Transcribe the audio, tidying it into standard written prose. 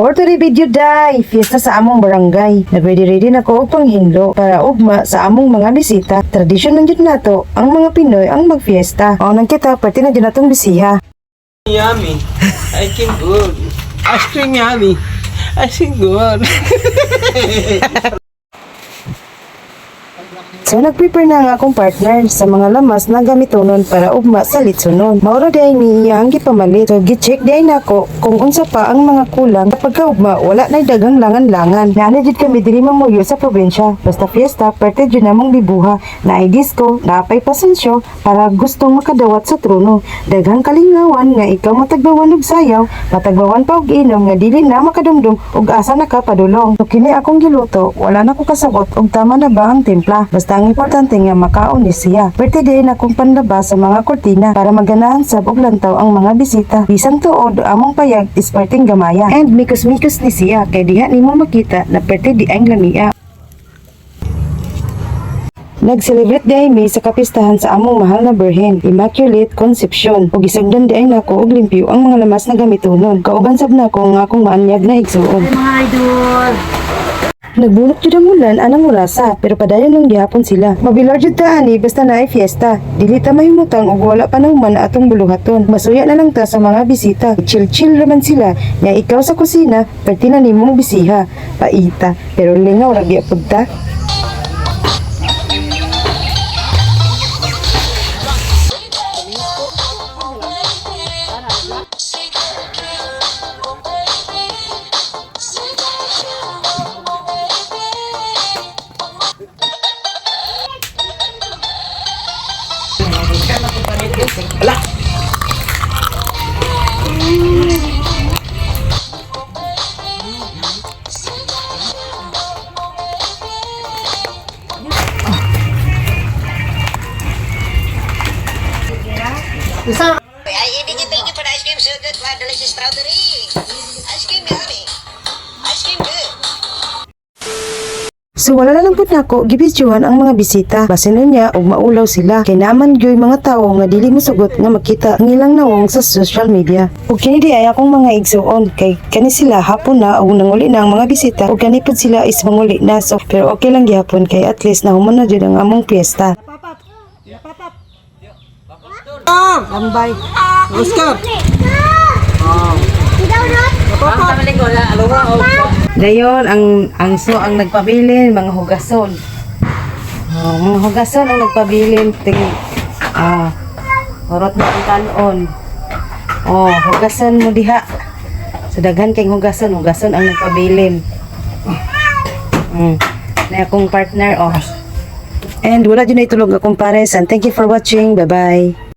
For today video day, fiesta sa among barangay. Nag-ready ready na ko og panghinlo para ugma sa among mga bisita. Tradisyon man jud nato ang mga Pinoy ang magfiesta. O nang kita perti na jud natong bisiha. Yummy. I can good. Ice cream yummy. Ice cream good. So nag-prepare na ang akong partner sa mga lamas na gamitonon para ugma sa litsonon. Maura di ay niya ang gipamalit. So gi-check di ay nako kung unsa pa ang mga kulang. Pagkaugma, wala na'y daghang langan-langan. Naana jud kami diri mamuyo sa probinsya. Basta fiesta, perte jud namong bibuha. Naay disco, naapay pasensyo para gustong makadawat sa trono. Daghang kalingawan nga ikaw matagbawan og sayaw, matagbawan pa og inom nga dili na makadumdum og asa na ka padulong. So kini akong giluto, wala na ko kasabot og tama na ba ang timpla. Basta ang importante nga makaon ni siya. Pwede din akong panlabas sa mga kortina para maganahan sab og lantaw ang mga bisita. Bisan tuod among payag is perting gamaya. And mikos-mikos ni siya kay diha nimo makita na perte di ang lamia. Nag-celebrate di ay mi sa kapistahan sa among mahal na Birhen, Immaculate Conception. Ug gisugdan di ay nako og limpyo ang mga lamas na gamitonon. Kauban sab nako ang akong maanyag na igsuon. Mga idol. Nagbulok jud ang ulan anang orasa, pero padayon lang gihapon sila. Mabilar jud ta ani basta naay fiesta. Dili ta mahimutang og wala pa nahuman atong buluhaton. Masuya na lang ta sa mga bisita. Chill-chill raman sila. Nya ikaw sa kusina, perti na nimong bisiha. Paita, pero lingaw ra biya pud ta. Ay, ibigay, thank you for the ice cream. So good. Wow, delicious strawberry. Ice cream yummy. Ice cream good. So wala na lang pud nako gibidyuhan ang mga bisita. Basin niya og maulaw sila. Kay naman gyoy mga tawo nga dili mosugot nga makita ang ilang nawong sa social media. Ug kini di ay akong mga igsuon kay kani sila hapon na ug nanguli na ang mga bisita ug kani pud sila is manguli na. So pero okay lang gihapon kay at least nahuman na jud ang among piyesta. Lambay. Oscar. Dayon ang so ang nagpabilin mga hugason. Oh, mga hugason ang nagpabilin ting horot na ang kanon. Oh, hugasan mo diha. So daghan kay hugason, hugason ang nagpabilin. Na akong partner, oh. And wala jud na itulog akong pares, and thank you for watching. Bye-bye.